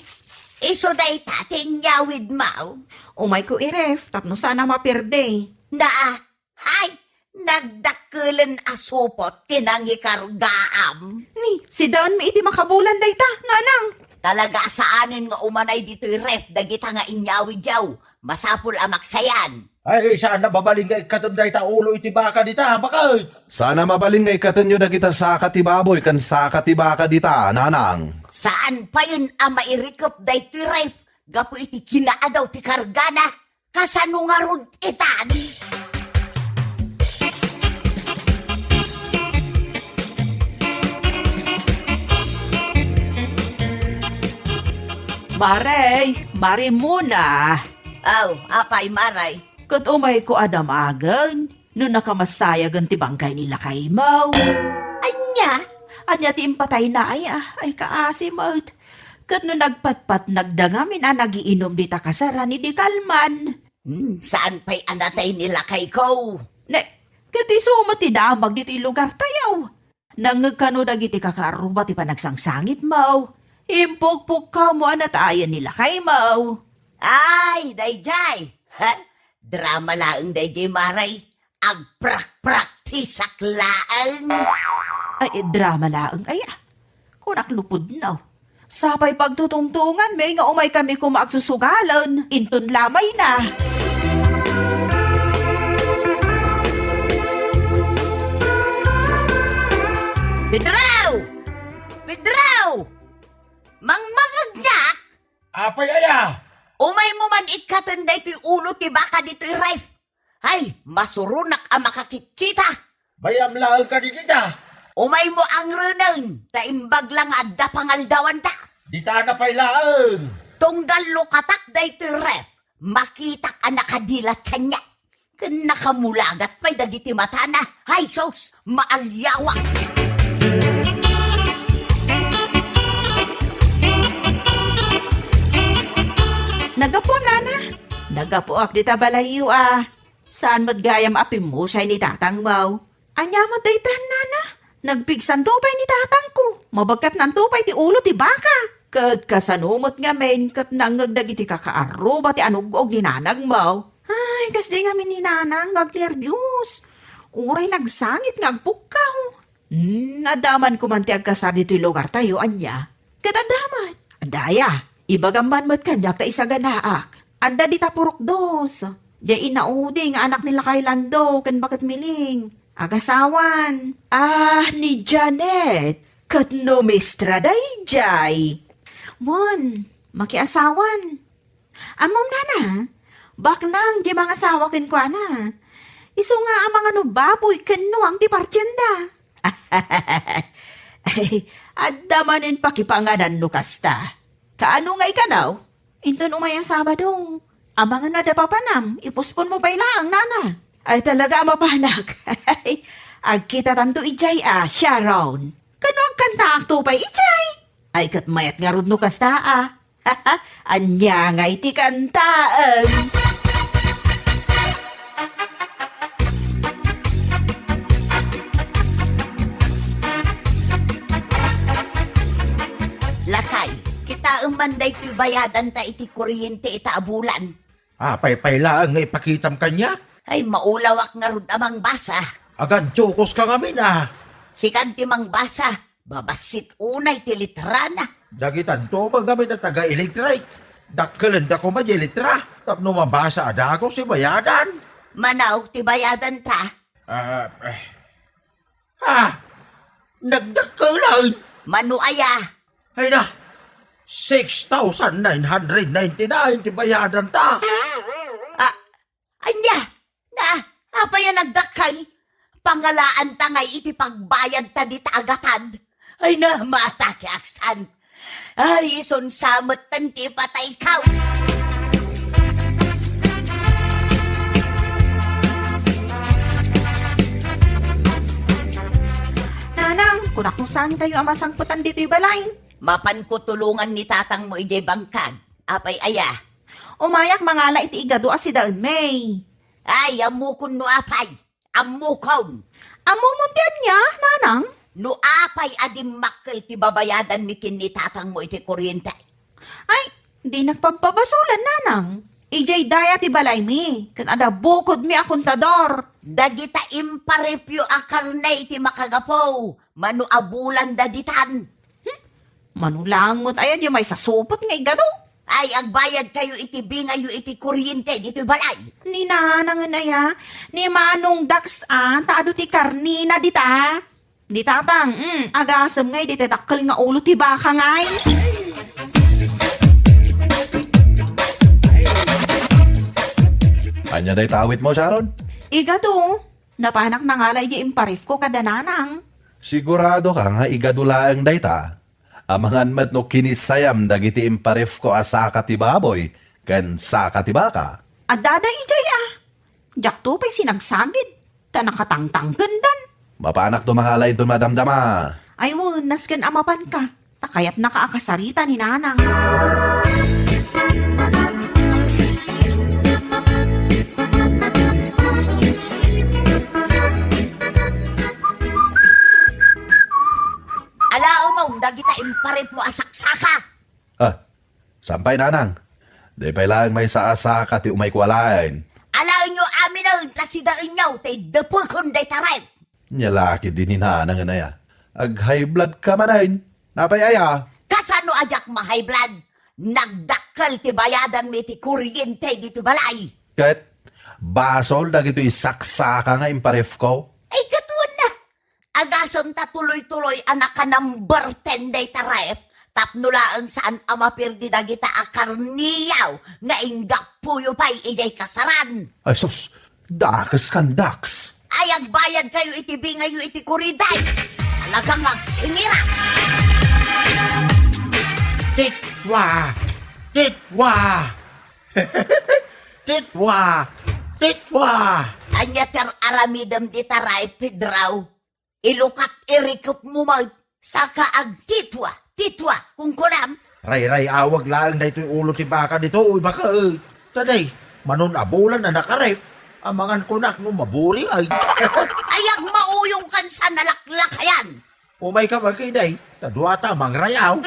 Isu dayta ti inyawidmo? Umayko iref tapno saan a maperde. Naa, hay, nagdakkelen a supot ti nangikargaam. Ni, sidaenmi iti makabulan dayta, nanang. Talaga a saanen nga umanay ditoy ref dagita nga inyawidyo. Masapul a maksayan. Ay, saan a mabalin nga ikkaten dayta ulo iti baka dita, baket? Saan a mabalin nga ikkatenyo dagita saka ti baboy ken saka ti baka dita, nanang? Saan payen a mairikep daytoy ref gapu iti kinaadaw ti kargana? Kasano ngarud itan? Marey, Mari Mona. Aw, apay, Marey? Ket umayko a damagen no nakamassayagen ti bangkay ni lakaymo. Ania? Ania ti impatayna aya? Ay, kaasi met. Ket no nagpatpatnagda ngamin a nagiinum dita kasaran idi kalman. Hmm, saan pay a natay ni lakayko? Ne, ket isu met ti damag ditoy lugartayo. Nangngeg kano dagiti kakarruba ti panagsangsangitmo. Impukpukkaw mo a natayen ni lakaymo. Ay, daydiay. Ha? Drama laeng daydiay, Marey. Agprakpraktisak laeng. Ay, drama laeng aya. Kunak lupod no. Sapay pagtutungtunganmi nga umaykami koma agsusugalen inton lamayna. Pedro! Pedro! Mangmangegnak? Apay aya? Umaymo man ikkaten daytoy ulo ti baka ditoy ref. Ay, masuronak a makakitkita. Bay-am laeng kadi dita. Umaymo angrenen, ta imbag la nga adda pangaldawanta. Ditana pay laeng. Tunggal lukatak daytoy ref, Makitak a nakadilat kaniak. Ken nakamulagat pay dagiti matana. Ay, sus! Maaliawak! Naggapuam, nana. Naggapuak dita balayyo a. Saan met gayam a pimmusay ni tatangmo? Ania met dayta, nana? Nagpigsanto pay ni tatangko. Mabagkatnanto pay ti ulo ti baka. Ket kasano met ngamin ket nangngeg dagiti kakaarruba ti anug-og ni nanangmo? Ay, kasdi ngamin ni nanang no agnerbios. Uray nagsangit nga agpukkaw. Hmm, adda man koman ti agkasar ditoy lugartayo, ania? Ket adda met. Adda aya, ibagam man met kaniak ta isaganaak. Adda dita purok dos. Diay inaudi nga anak ni Lakay Lando ken Baket Miling. Agasawan. Ah, ni Janet. Ket no mistra daydiay. Wen, makiasawan. Ammom, nana, baknang diay mangasawa kenkuana. Isu nga amangan no baboy ken nuang ti partienda. Ay, adda manen pakipanganan no kasta. Kaano nga ikanaw? Inton umay a Sabado, amangan no adda papanam, ipusponmo pay laeng, nana. Ay, talaga a mapanak. Agkitatanto idiay a, Sharon. Kano agkantaakto pay idiay? Ay, ket mayat ngarud no kasta a. Ania ngay ti kantaen? Lakay, kitaem man daytoy bayadanta iti kuryente ita a bulan. Apay pay laeng nga ipakitam kaniak? Ay, maulawak ngarud a mangbasa. Agantiokos ka ngamin a. Sikan ti mangbasa. Babassit unay ti litrana. Dagitanto met ngamin a taga-electric. Dakkelenda koma diay litra tapno mabasa a dagus ti bayadan. Mano ti bayadanta? Ah, eh. Ah, nagdakkelen. Mano aya? Ay na, six thousand nine hundred ninety-nine ti bayadanta. Ah, Ania? Na, apay a nagdakkel? Pangalaanta ngay iti pagbayadta dita a gatad? Ay, namata ti aksan. Ay, isunsa metten ti ipatayko. Nanang, kunak no saan kayo a masangpetan ditoy balay? Mapanko tulongan ni tatangmo idiay bangkag. Apay aya? Umayak mangala iti igado a si Daen May. Ay, ammokon no apay. Ammokon. Ammomon ti ania, nanang? No apay a dimmakkel ti babayadanmi ken ni tatangmo iti kuryente. Ay, dinak pabpabasolan, nanang. Idiay daya ti balaymi, ken adda bukodmi a kontador. Dagita imparipyo a karne ti makagapu, mano a bulan daditan. Hmm? Mano laeng met aya diay maisasupot nga igado? Ay, agbayad kayo iti bingayyo iti kuryente ditoy balay. Ni nanangen aya, ni Manong Dax a, ta adu ti karnina dita. Di tatang, mm, agasem ngay dita dakkel nga ulo ti baka ngay. Ania dayta awitmo, Sharon? Igado, napanak nangala idiay imparipko kada nanang. Sigurado ka nga igado laeng dayta? Amangan met no kinissayam dagiti imparipko a saka ti baboy ken saka ti baka. Addada idiay a. Diakto pay sinagsagid, ta nakatangtanggendan. Mapanakto mangala inton madamdama. Ay wen, nasken a mapanka, ta kayatnaka a kasarita ni nanang. Alaomon dagita imparipmo a saksaka. Ah, saan pay, nanang? Di pay laeng maysa a saka ti umayko alaen. Alaenyo aminen ta sidaenyo ti depekon dayta ref. Nia la ketdi ni nanangen aya. Ag-high blood ka manen. Napay aya? Kasano a diak ma-high blood? Nagdakkel ti bayadanmi ti kuryente ditoy balay. Ket basol dagitoy saksaka nga imparefko? Ay, ket wen na. Agasem ta tuloy-tuloy a naka-number ten dayta ref tapno laeng saan a maperdi dagita a karniyo nga inggapuyo pay idiay kasaran. Ay sus, dakes kan, Dax. Ay, agbayad kayo iti bingayyo iti kuriday. Talagang agsingira. Titwa! Titwa! Titwa! Titwa! Ania ti ar-aramidem dita, Ray Pedro? Ilukat irikepmo met, saka agtitwa, titwa, kunkunam? Rayray-awag laeng daytoy ulo ti baka ditoy, baket. Ta day, manon a bulan a nakaref, amangan kunak no maburi ay. Ay, agmauyong kan sa nalaklakayan. Umayka met, day, ta duata a mangrayaw.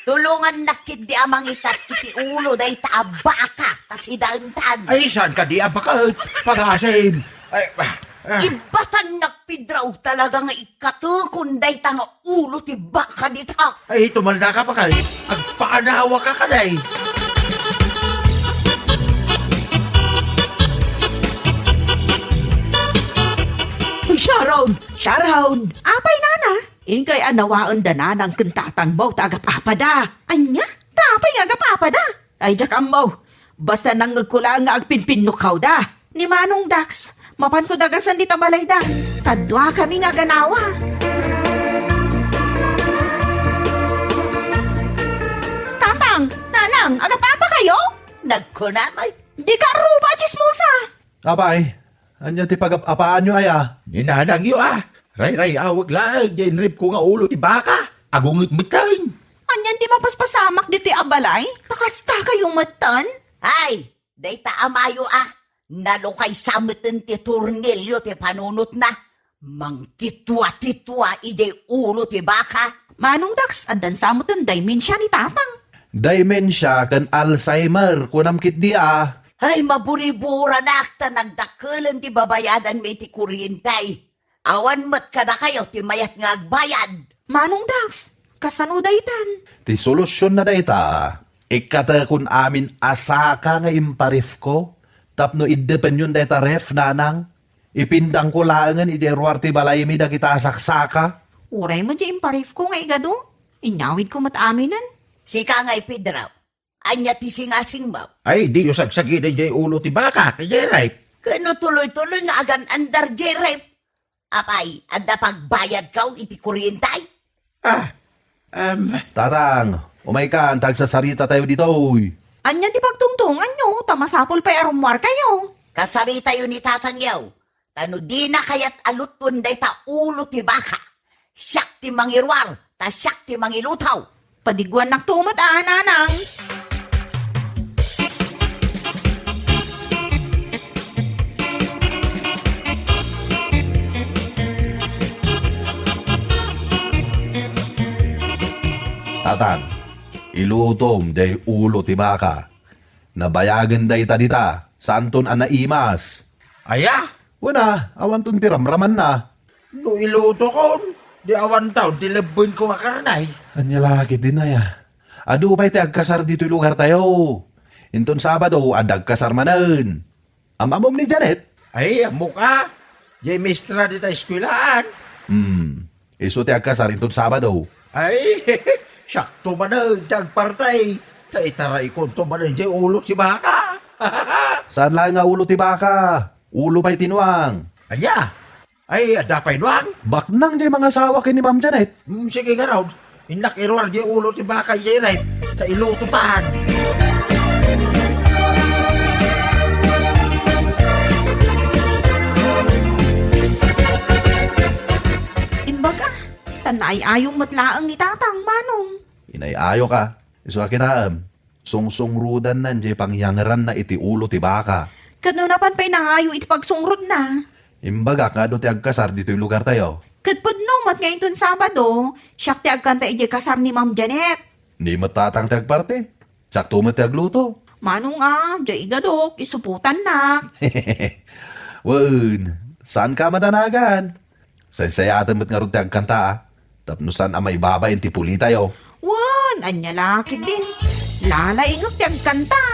Tulongannak ketdi a mangikat iti ulo dayta a baka ta sidaentan. Ay, saan kadi a baka? Pagasim. Ay, ah, ah. Ibbatannak, Pedro, talaga nga ikatekon dayta nga ulo ti baka dita. Ay, tumaldaka, baket. Agpaanawaka kadi. Sharon! Sharon! Apay, nana? Inkay anawaen da nanang ken tatangmo ta agapapada. Ania? Ta apay nga agapapada? Ay, diak ammo. Basta nangngegko laeng nga agpinpinnukawda. Ni Manong Dax, mapanko dagasen dita balayda. Kaduakami nga aganawa. Tatang, nanang, agapapakayo? Nagkunam ay. Dika ruba, chismosa! Apay, ania ti pagap-apaanyo aya? Ni nanangyo a. Rayray-awag laeng diay inrefko nga ulo ti baka. Agunget metten. Anian ti mapaspasamak ditoy a balay? Ta kasta kayo metten? Ay, dayta amayo a. Nalukaysa metten ti tornilyo ti panunotna. Mangtitwa-titwa idiay ulo ti baka. Manong Dax, addan sa metten dementia ni tatang. Dementia ken Alzheimer, kunam ketdi a. Ay, maburiburanak ta nagdakkelen ti babayadanmi iti kuryente. Awan met kadakayo ti mayat nga agbayad. Manong Dax, kasano daytan? Ti solusionna dayta, ikkatekon amin a saka nga imparefko tapno iddepenyon dayta ref, nanang. Ipindangko laengen idiay ruar ti balaymi dagita a saksaka. Uray met diay imparefko nga igado, inyawidko met aminen. Sika ngay, Pedro, ania ti singasingmo? Ay, diyo sagsagida diay ulo ti baka, ken diay ref. Ken no tuloy-tuloy nga agan-andar diay ref, apay, adda pagbayadkaw iti kuryente? Ah, em. Tatang, umaykan ta agsasaritatayo ditoy. Ania ti pagtungtonganyo? Ta masapul pay a rummuarkayo. Kasaritayo ni tatangyo. Ta no dina kayat a lutuen dayta ulo ti baka, siak ti mangiruar, ta siak ti mangiluto. Padiguannakto met a, nanang. Tatang, ilutom diay ulo ti baka. Nabayagen dayta dita, saanton a naimas. Aya? Wen a, awanton ti ramramanna. No ilutokon, di awanton ti lebbenko a karne. Ania la ketdin aya? Adu pay ti agkasar ditoy lugartayo. Inton Sabado, adda agkasar manen. Am-ammom ni Janet? Ay, ammok a. Diay maestra dita eskuelaan. Hmm. Isu ti agkasar inton Sabado. Ay, siakto manen ti agparti. Ta itaraykonto manen diay ulo ti baka. Saan laeng nga ulo ti baka? Ulo pay ti nuang. Ania? Ay, adda pay nuang? Baknang diay mangasawa ken ni Ma'am Janet. Hmm, sige ngarud. Innak iruar diay ulo ti baka idiay ref, ta ilutotan. Imbag a, ta naay-ayo met laeng ni Tatang, Manong. Inay-ayoka, isu a kitaem. Sungsungrudanna diay pangyangeranna iti ulo ti baka. Ket no napan pay nangayo iti pagsungrudna? Imbagak nga adu ti agkasar ditoy lugartayo. Ket pudno met nga inton Sabado, siak ti agkanta idiay kasar ni Ma'am Janet. Ni met Tatang ti agparti. Siakto met ti agluto. Manong a, diay igadok, isuputannak. Wen, saanka madanagan? Saysayaten met ngarud ti agkanta, a, tapno saan a maibabain ti pulitayo. Wen, ania la ketdin? Lalaingek ti agkanta.